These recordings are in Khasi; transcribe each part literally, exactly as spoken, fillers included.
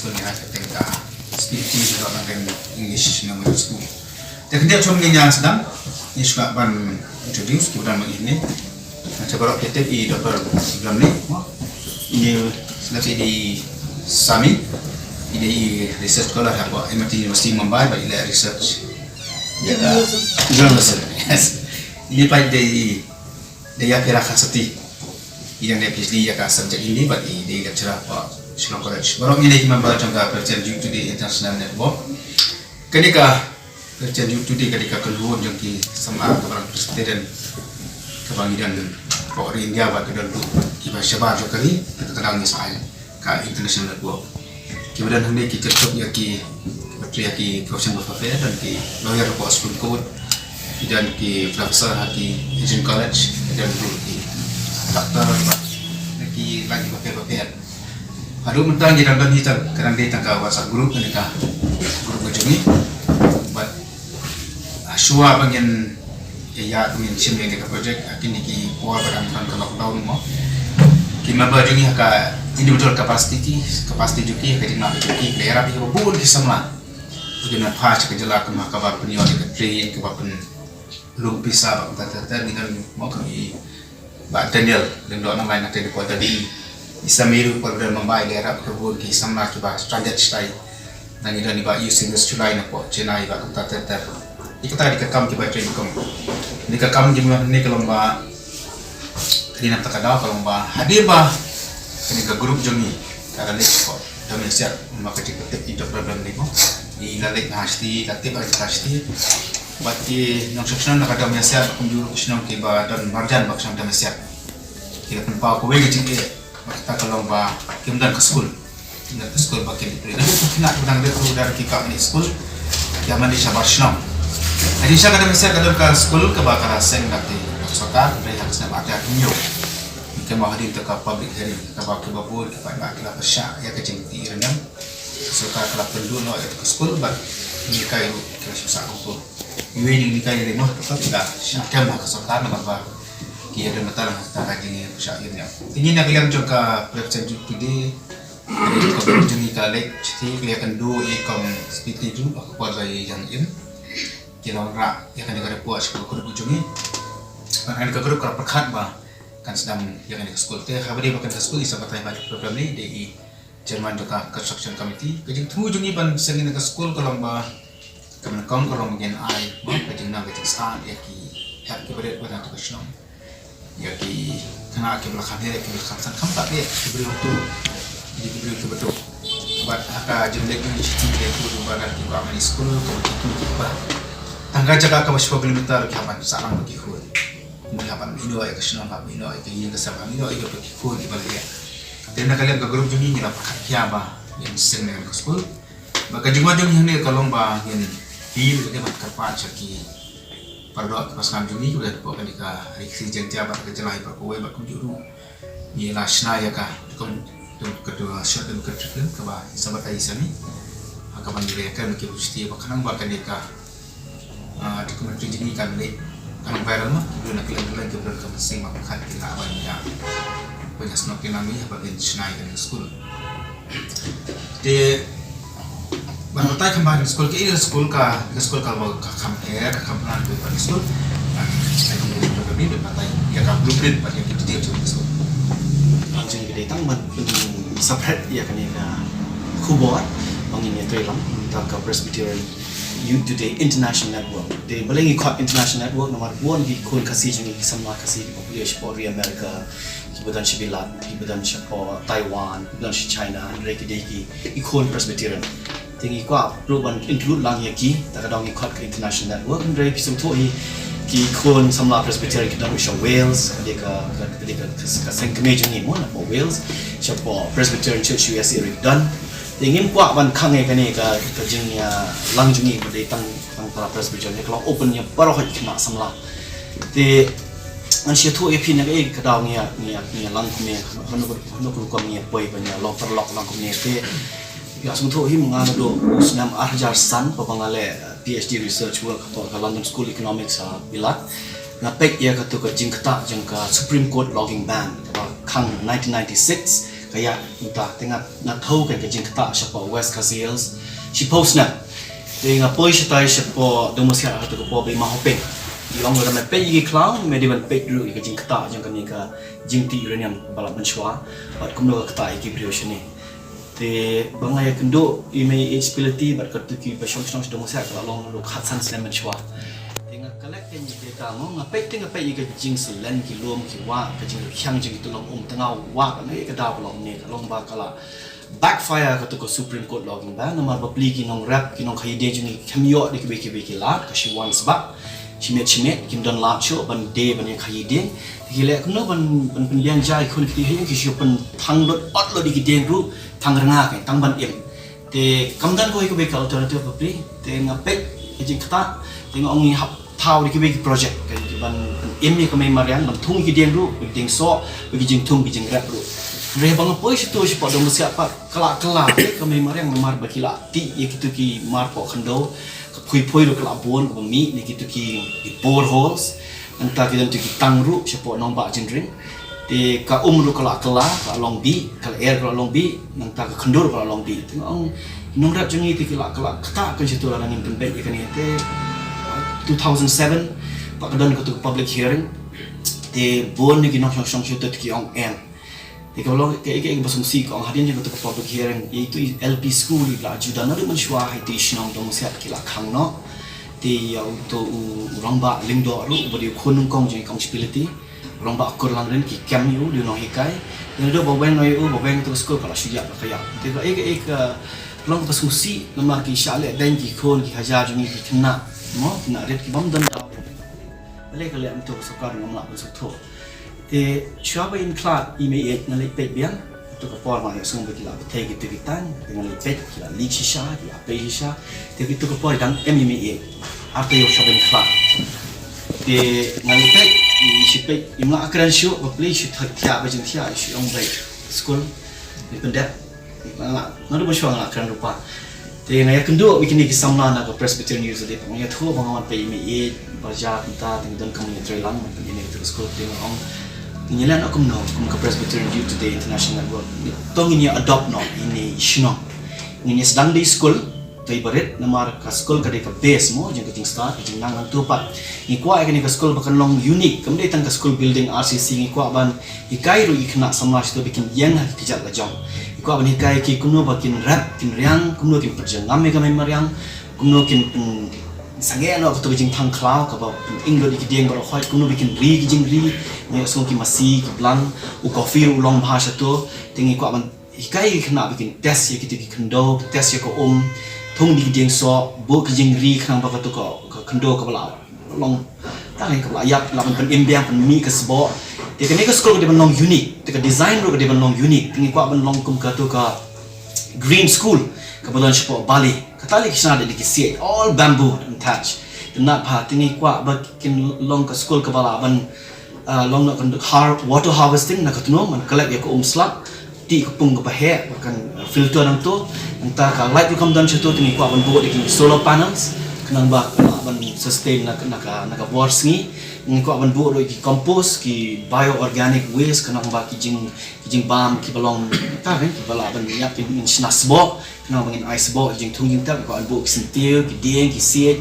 Ngi ai ka teng ka speech, ngi dang English National Middle School. Te khyndiat shuwa ngin ïa sdang, ngi sngewbha ban introduce kiba don mynne. Nga baroh ki tip i Doctor Bramley. Ini sdang i dei Sami, i dei research scholar hapoh M I T University Mumbai, bad i leh research ïa ka journalism. Yes. Ini pat i dei Dayapira Khassatti. I dang leh PhD ïa ka subject Hindi bad i dei lecturer hapoh Shillong College. Baroh ngi dei ki member jong ka Presbyterian Youth Today International Network. Kane ka Presbyterian Youth Today ka dei ka kynhun jong ki samla kaba long Presbyterian kaba ngi don hapoh ri India bad ka don ruh kiba shabar jong ka ri, kata ka daw ngi sa ai ka international network. Kiba don hangne ki kyrshan ïa ki, ki profession ba pher, don ki lawyer hapoh Supreme Court, ki don ki professor ha ki Asian College, ki don ruh ki doctor, bad ki lawyer ba pher ba pher. Haduh mynta ngi dang don hi tang, ka dang dei tang ka WhatsApp group, kane ka group ka jong ngi. Bad, ah, shuwa ba ngin ïa, ïa, ngin shim ïa kane ka project ha kine ki por ba dang don ka lockdown mo. Ki member jong ngi ha ka individual capacity, capacity jong ki, ha ka jinglong jong ki, ki la ïarap ïa kiba bun ki samla. Ki na phah sha ka jylla kumba kaba pynïoh ïa ka train, kaba pynlong pisa bad kumta ter ter, ngi don mo, ka i Bah Daniel Lyngdoh Nonglait na ka dei por da dei i Sami ruh por ba don Mumbai, la ïarap ïa kiba bun ki samla kiba stranded shatai. Ngi don i Bah Eusebius Shullai napoh Chennai bad kumta ter ter. Ïa kata dei ka kam kiba trei kum. Dei ka kam kiba ne ka long ba ka dei na kata ka daw ka long ba hadien ba kane ka group jong ngi ka la leit shapoh Dong Mynshiat, ma ka jingtip i Doctor Bramley mo. I la leit na Shillong, la tip ha Shillong. Bad ki nongshong shnong na ka Dong Mynshiat, kumjuh ruh ki shnong kiba don marjan bad ka shnong Dong Mynshiat, ki la pynpaw kawei ka jingeh, bad kata ka long ba kim don ka skul. Kim don ka skul ba kin ïa trei. Naduh ki khynnah kiba dang rit ruh da ki kwah ban ïa skul, ïa mane shabar shnong. Hynrei sha ka Dong Mynshiat ka don ka skul kaba ka la seng da ka sorkar, hynrei ha ka snem arhajar hynñiew ki ma hadien te ka public hearing, kaba kiba bun ki paidbah ki la pyrshah ïa ka jingtih ïa ka niam. Sorkar ka la pynduh noh ïa ka skul bad ngi kai ruh ki la shu sah kumto. Iwei na ngi kai ïa lei noh, ka la shah kem ha ka sorkar namar ba ki ïa don bynta lang ha ka jingpyrshah ïa ka niam. Te ngi na ka liang jong ka Presbyterian Youth Today, ka dei ka group jong ngi ka leit shithi, ka la ïakynduh ïa i Kong Speedy ruh ha ka por ba i ïeng im. Ki la wanrah ïa kane ka report sha ka group jong ngi. Bad kane ka group ka la pyrkhat ba kan sdang ïa kane ka skul. Te haba dei ba kane ka skul, i sa batai ba ka program ne dei i chairman jong ka construction committee. Ka jingthmu jong ngi ban seng ïa kane ka skul ka long ba, ka nyngkong ka long ba ngin ai ba ka jingnang ka jingstad ïa ki hep ki barit ba na ka shnong, ïa ki khynnah kiba la kham heh, kiba la kham san, kham pat ïa ki briew tu, ïa ki briew kiba tu. Bad ha ka jingleit jong ngi sha ki briew tu ba na ki kwah ban ïa skul, kaba ki tu kiba tang ka jaka kaba shiphew kilometer ki hap ban sah lang bad ki khun. Ki hap ban ïehnoh ïa ka shnong, hap ban ïehnoh ïa ka ïing ka sem, hap ban ïehnoh ïa ki khun kiba la ïeh. Te na ka liang ka group jong ngi ngi la pyrkhat khia ba ngin seng ïa ka skul. Bad ka jingwan jong ngi hangne ka long ba ngin appeal, ka dei ban kyrpad sha ki para doh ki para sngap jong ngi kiba don hapoh kane ka Ri Khasi Jaiñtia bad ka jylla hi baroh kawei bad kumjuh ruh ngi la shna ïa ka document, ka document, short document curriculum kaba i sa batai i Sami. Ha kaba ngi la ïakren bad ki university ba khnang ba kane ka, ah, documentary jong ngi kan leit, kan viral mo, ki briew na kylleng kylleng, ki briew na ka mynsiem ba pyrkhat ki lah ban ïa, ban ïa snoh ki nami haba kin shna ïa kane ka skul. Te ban batai kham bha ïa ka skul, ka, ïa ka skul ka, ïa ka skul ka, ka kham her, ka kham plan, ka skul. Ban, ai kong ka, ka, ka, ban batai ïa ka blueprint bad ïa ka detail jong ka skul. Ang jong ka dei tang ban, mm, separate ïa kane ka khubor ba ngin ïatrei lang, tang ka Presbyterian Youth Today International Network. Te balei ngi khot International Network namar bun ki khun Khasi jong ngi, ki samla Khasi kiba pule shapoh ri America, kiba don sha Bilat, kiba don shapoh Taiwan, kiba don sha China, hynrei ki dei ki, ki khun Presbyterian. Te ngi kwah ruh ban include lang ïa ki, te ka daw ngi khot ka International Network, hynrei phi sngewthuh hi ki khun samla Presbyterian ki don ruh sha Wales, ka dei ka, ka, ka dei ka, ka, ka seng kmie jong ngi mo, napoh Wales, shapoh Presbyterian Church U S A ruh ki don. Te ngim kwah ban khang ïa kane ka, ka jingïalang jong ngi ba dei tang, tang para Presbyterian, ka long open ïa baroh ki khynnah samla. Te ngan sa ïathuh ïa phi na kaei ka daw ngi ïa, ngi ïa, ngi ïalang kumne, hano, hano, hano ka rukom ngi ïa poi ban ïa long paralok lang kumne. Te ïa sngewthuh hi ma nga naduh u snem arhajar san, haba nga leh, eh, PhD research work hapoh ka London School Economics ha Bilat. Nga peit ïa kato ka jingktah jong ka Supreme Court logging ban kaba khang nineteen ninety-six. Ka ïa mynta te nga, nga thew ka jingktah shapoh West Khasi Hills shiphew snem. Te nga poi shatai shapoh Domusyiap ha kata ka por ba i ma Hopeng i ong lada me peit ïa ki khlaw me dei ban peit ruh ïa ka jingktah jong kane ka jingtih uranium ba la mynshuwa bad kumno ka ktah ïa ki briew shane. Te ba nga ïakynduh i mei age pilati bad katu ki ba shong shnong sha Domusyiap ka la long ruh khatsan snem mynshuwa. Te nga collect ïa ki data mo, nga peit te nga peit ïa ka jingsylem ki lum ki wah, ka jingrkhiang jong ki tulong um, te nga wah ka ne ka daw ka long ne ka long ba ka la backfire katu ka Supreme Court law jong ba namar ba pli ki nongrep ki nongkhaïi dieng jong ngi kim ïoh da kiwei kiwei ki lad, ka shi wan sbak shimet shimet kim don lad shuh ban die ban ïa khaïi dieng. Te ki leh kumno ban, ban pynliang jai khun ki ha ïing, ki shu pynthang lut ot lut ïa ki dieng ruh tang rnga ka tang ban im. Te kam don kawei kawei ka alternative bapli. Te nga peit ka jingktah, te nga ong ngi hap thaw da kiwei ki project ka ban, ban im ïa ka mei mariang, ban thung ïa ki dieng ruh, ki dieng soh, ki jingthung ki jingrep ruh. Hynrei ba nga poi shatu shapoh Domusyiap pat ka la kylla te ka mei mariang namar ba ki la tih ïa kitu ki mar poh khyndew, ka phui phui ruh ka la bun kaba mih ne kitu ki, ki boreholes. Nangta ki don tu ki tang ruh shapoh nongbah Jingreng. Te ka um ruh ka la kylla, ka la long bih, ka lyer ka la long bih, nangta ka khyndew ruh ka la long bih. Te nga ong nongrep jong ngi te ki la, ka la ktah kan shatu lada ngim pynbeit ïa kane. Te two thousand seven pat ka don katu ka public hearing. Te bun ne ki nongshong shong shatu te ki ong em. Te ka long ka, ka, ka ba sngewsih ka ong hadien jong katu ka public hearing, ïa itu i L P school i ba la ju don naduh mynshuwa ha itu i shnong Domusyiap ki la khang noh. Te ïa uto u, u rangbah Lyngdoh ruh uba dei u khun nyngkong jong i kong Shipiliti, u rangbah Kur Langrin, ki kem ïa u dei u nonghikai. Te naduh ba weng noh ïa u, ba weng tu ka skul ka la shu ïap la ka ïap. Te ka, ka, ka long ka ba sngewsih namar ki shah leh deng ki khun ki hajar jong ngi ki khynnah, mo, khynnah rit ki bym don daw. Balei ka leh kumto ka sorkar, ngam lah ban sngewthuh. Te shuwa ba in khlad i mei ïeit nga leit peit biang. Katu ka por nga ïohsngew ba ki la bthei kitu ki tang, te nga leit peit ki la leak shisha, ki la pei shisha. Te katu ka por dang em i mei ïeit. Ar taïew shuwa ba in khlad. Te nga leit peit, i shu peit, im lah kren shuh, bapli shu thiah, thiah ba jingthiah, i shu ong ba skul, i pyndep. Nga la, nga la ba shuwa nga la kren ruh pat. Te nga ïakynduh ïa kine ki samla na ka Presbyterian Youth Today, nga ïathuh ba nga wan peit i mei ïeit, ba jia kumta, te nga donkam ban ïatreilang ban pynïaid ïa katu ka skul, te nga ong ngi leh noh kumno kum ka Presbyterian Youth Today International Network. To ngin ïa adopt noh ïa ine i shnong. Ngin ïa sdang da i skul, to i barit, namar ka skul ka dei ka base mo jong ka jingstad, ka jingnang nangtu pat. Ngi kwah ïa kane ka skul ba kan long unique, kam dei tang ka skul building R C C, ngi kwah ban hikai ruh ïa ki khynnah samla shatu ba kin ïeng ha ki kjat lajong. Ngi kwah ban hikai ïa ki kumno ba kin rep, kin riang, kumno kin pynjngai ïa ka mei mariang, kumno kin pynsangeh noh katu ka jingthang khlaw kaba pynim lut ïa ki dieng baroh khoit, kumno ba kin ri ki jingri, ngi ïohsngew ki masi, ki blang, u coffee ruh u long bha shatu, te ngi kwah ban hikai ïa ki khynnah ba kin test ïa kitu ki khyndew, test ïa ka um, thung da ki dieng soh, buh ki jingri khnang ba katu ka, ka khyndew kaba la long, tang ïa kaba la ïap, la ban pynim biang, pynmih ka sboh. Te kane ka skul ka dei ban long unique, te ka design ruh ka dei ban long unique. Te ngi kwah ban long kum katu ka green school kaba don shapoh Bali. Kata lei ki shna da ki siej, all bamboo untouched. Te nat bha, te ngi kwah ba kin long ka skul kaba lah ban ah, long na ka har-, water harvesting na ka tnum, ban collect ïa ka um slap, tih ka pung kaba heh, ba kan, ah, filter nangtu. Nangta ka light ruh kam don shatu, te ngi kwah ban buh da ki solar panels, khnang ba ka lah ban sustain na ka, na ka, na ka bor sngi. Ngi kwah ban buh ruh ki compost, ki bioorganic waste, khnang ba ki jing, ki jingbam kiba long, ka ring, kiba lah ban ïap, ki jingshna sboh. Khnang ba ngin ai sboh jingthung jingtep, ngi kwah ban buh ki syntiew, ki dieng, ki siej,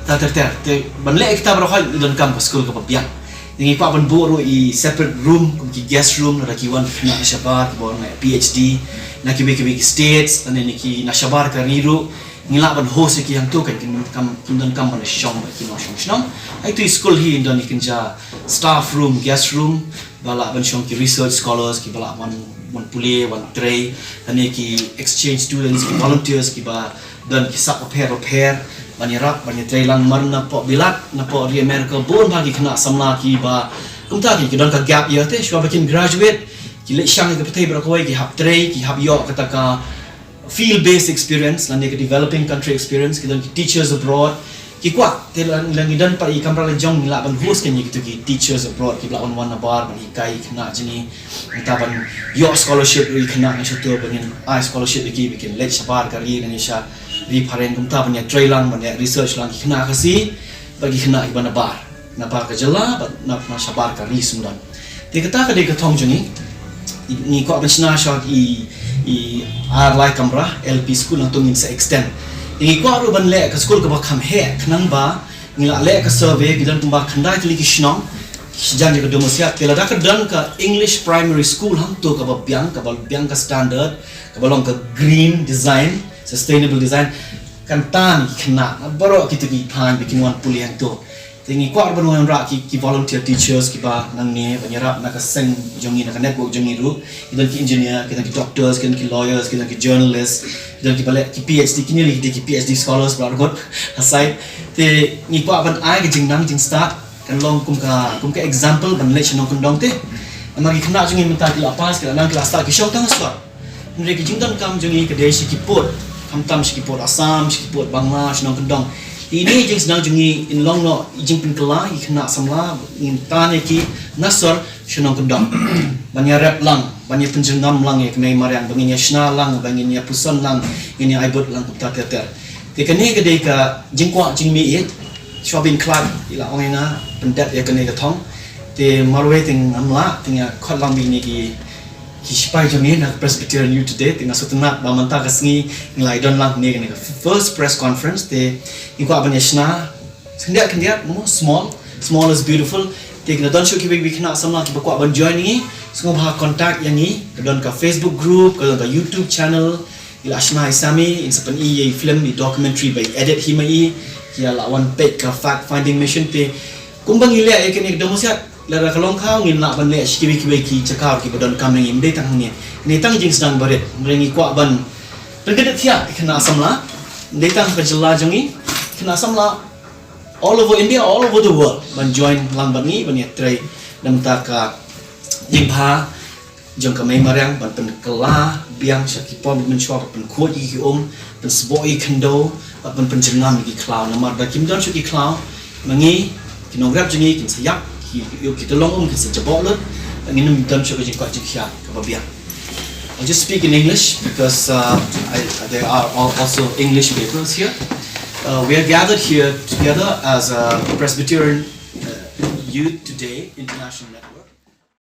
ter ter ter. Te ban leh kita baroh khoit ngi donkam ka skul kaba biang. Ngi kwah ban buh ruh i separate room, kum ki guest room, lada ki wan ki khynnah na shabar, kiba wan na P H D, na kiwei kiwei ki states, lane na ki na shabar ka ri ruh. Ngi lah ban host ïa ki hangtu, kan kin donkam, kin donkam ban shong bad ki nongshong shnong. Ïa itu i skul hi don i kynja staff room, guest room, ba lah ban shong ki research scholars, kiba lah wan, wan pule, wan trei, lane ki exchange students, ki volunteers, kiba don ki sap bapher bapher, ban ïarap, ban ïatreilang. Namar napoh Bilat, napoh ri America, bun bha ki khynnah samla kiba, kumta ki, ki don ka gap year te, shuwa ba kin graduate, ki leit shang ïa ka pyrthei baroh kawei, ki hap trei, ki hap ïoh kata ka field based experience, lane ka developing country experience, ki don ki teachers abroad, ki kwah, te la, la ngi don pat i kamra lajong, ngi lah ban host kane kitu ki teachers abroad, kiba lah wan wan nabar, ban hikai ïa ki khynnah jong ngi, nangta ban ïoh scholarship ïa ki khynnah na shatu, ban ngin ai scholarship ïa ki, ba kin leit shabar ka ri, lane sha ri phareng, kumta ban ïatreilang, ban ïa research lang ki khynnah Khasi, bad ki khynnah kiba nabar, nabar ka jylla, bad na, na shabar ka ri syndon. Te kata ka dei ka thong jong ngi. Ngi kwah ban shna sha i, i ar lai kamra L P school, nangta ngin sa extend. Ngi kwah ruh ban leh ka school kaba kham heh, khnang ba ngi la leh ka survey, ki don kumba khyndai tylli ki shnong, ki shnong jong ka Dumasiat, ki la da ka don ka English primary school hangto kaba biang, kaba biang ka standard, kaba long ka green design, sustainable design. Kan tan ki khynnah na baroh kito ki thaiñ ba kin wan pule hangto. Te ngi kwah ban wanrah ki, ki volunteer teachers kiba nangne ban ïarap na ka seng jong ngi, na ka network jong ngi ruh. Ki don ki engineer, ki don ki doctors, ki don ki lawyers, ki don ki journalists, ki don ki ba leh ki P H D, kine ki dei ki P H D scholars ba la ïakut ha site. Te ngi kwah ban ai ka jingnang jingstad, kan long kum ka, kum ka example ban leh sha nongkyndong te. Namar ki khynnah jong ngi mynta ki la pass, ki la nang, ki la stad, ki shong tang shuwa. Hynrei ki jingdonkam jong ngi ka dei sha ki pud, khamtam sha ki pud Assam, sha ki pud Bangla, sha nongkyndong. Te ine i jingsdang jong ngi in long noh i jingpynkylla ïa ki khynnah samla, ngin tan ïa ki na sor sha nongkyndong. Ban ïarep lang, ban ïa pynjngai lang ïa ka mei mariang, ba ngin ïa shna lang, ba ngin ïa puson lang, ngin ïa ai bud lang kumta ter ter. Te kane ka dei ka jingkwah jingmih ïa, shuwa ban khlad, i la ong ïa nga, pyndep ïa kane ka thong. Te marwei te ngam lah, te nga khot lang bad kine ki ki shipai jong ngi na Presbyterian Youth today, te nga sngewtynnat ba mynta ka sngi ngi la ïadon lang ne kane ka first press conference, te ngi kwah ban ïa shna khyndiat khyndiat, mo, small, small is beautiful. Te ki la don shuh kiwei kiwei ki khynnah samla kiba kwah ban join ngi, sngewbha contact ïa ngi, ka don ka Facebook group, ka don ka YouTube channel, i la shna i Sami, in sa pyni ïa i film, i documentary ba i edit hi ma i, ki la wan peit ka fact finding mission, te kumba ngi leh ïa kane ka Dumasiat, lada ka long khaw ngin lah ban leh sha kiwei kiwei ki jaka kiba donkam ïa ngi, ym dei tang hangne. Kane tang jingsdang barit, hynrei ngi kwah ban pynkyndiat thiah ïa ki khynnah samla, ym dei tang ha ka jylla jong ngi, ki khynnah samla all over India, all over the world ban join lang bad ngi ban ïatrei na bynta ka jingbha jong ka mei mariang, ban pynkylla biang sha ki pom mynshuwa, ban pynkhuid ïa ki um, pynsboh ïa ki khyndew, bad ban pynjngai ïa ki khlaw. Namar da kim don shuh ki khlaw, ma ngi ki nongrep jong ngi kin sa ïap, ki, ki, ki tyllong um kin sa jaboh lut, ngin ym don shuh ka jingkoit jingkhiah kaba biang. I'll just speak in English because uh, I, there are al- also English papers here. Uh, we are gathered here together as a Presbyterian uh, Youth Today International Network.